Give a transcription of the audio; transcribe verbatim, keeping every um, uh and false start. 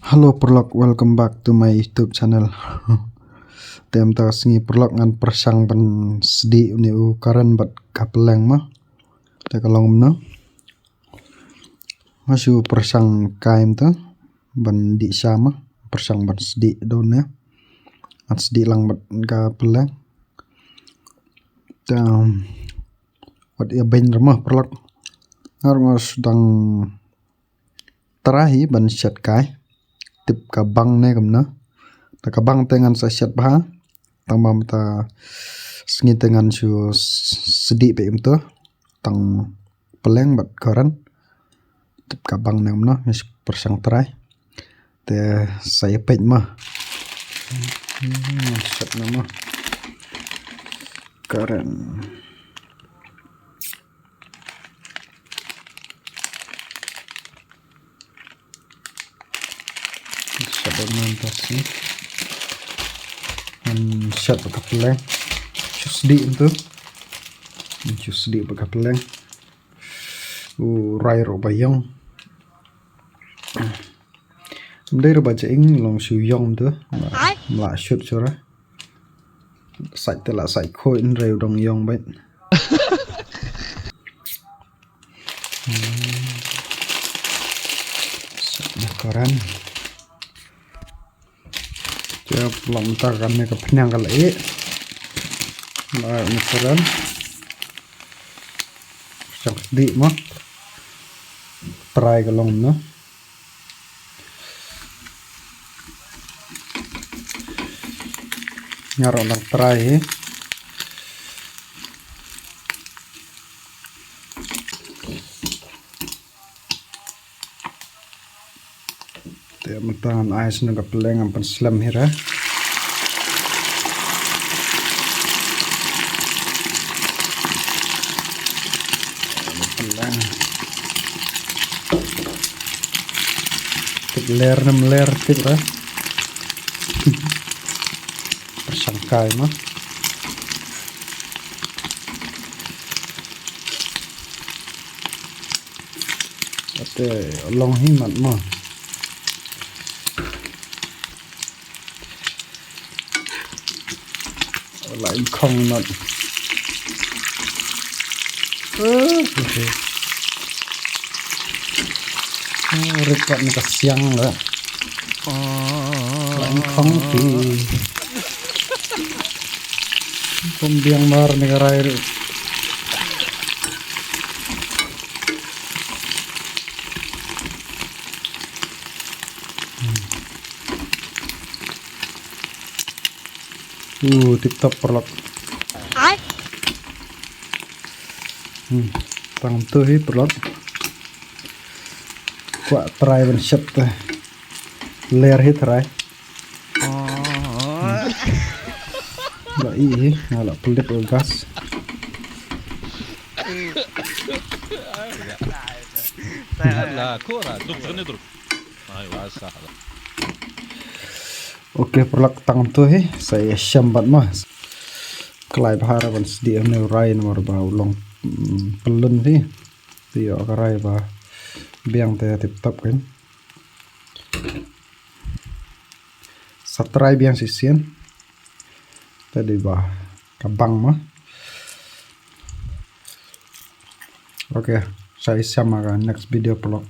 Hello paralok, welcome back to my YouTube channel. Te mynta ka sngi paralok ngan pyrshang ban sdieh une u karen bad ka pylleng mo. Te ka long kumno. Nga shu pyrshang kai mynta ban dih sha mo. Pyrshang ban sdieh da une. Ngan sdieh lang bad ka pylleng. Te wat ïa beiñ ruh mo paralok. Nga ruh nga sdang try hi ban shet kai. Tip ka bang ne kumno. Te ka bang te ngan sa shet bha. Tang ba mynta sngi te ngan shu s-, sdieh beit kumto. Tang pylleng bad karen. Tip ka bang ne kumno, ngan shu pyrshang try. Te sa ïa peit mo. Hmm, shet na mo. Karen. Shet da mynta sih. Ngan shet bad ka pylleng. Shu sdieh kumto. Ngan shu sdieh bad ka pylleng. U rai ruh ba ïong. Ym dei ruh ba jingïong, long shu ïong kumto. Ai. Mla shut shuh ruh. Sait te la sait khoi, hynrei u dang ïong beit. Hmm. Sait na karen. Te long mynta kane ka pynïang ka la ïeh. La na karen. Sdang sdieh mo. Try ka long kumno. Nga ruh dang try hi. Te mynta ngan ai sha ka pylleng, ngan pynslem hi ruh. Pylleng. Tip ler ne ym ler tip ruh. Pyrshang kai mo. Te long hi mat mo. La im khong not. Rit pat na ka siang la. La im khong ti. Kum biang mar na ka rai ruh. Uh, tip top paralok. Ai. Hmm, tang tu hi paralok. Kwah try ban shet te. Ler hi try. Ba i hi, nga la pynlip gas. La kora, druk, sini druk. Ai, wasa. Ok, paralok tang tu hi, sa ïa shem bad mo. Kloi bha ruh ban sdieh ne u rai namar ba u long, mm, pyllun hi. Te ïoh ka rai ba biang te tip top kan. Sa try biang shisien. Te dei ba ka bang mo. Ok, sa ïa shem ha ka next video paralok.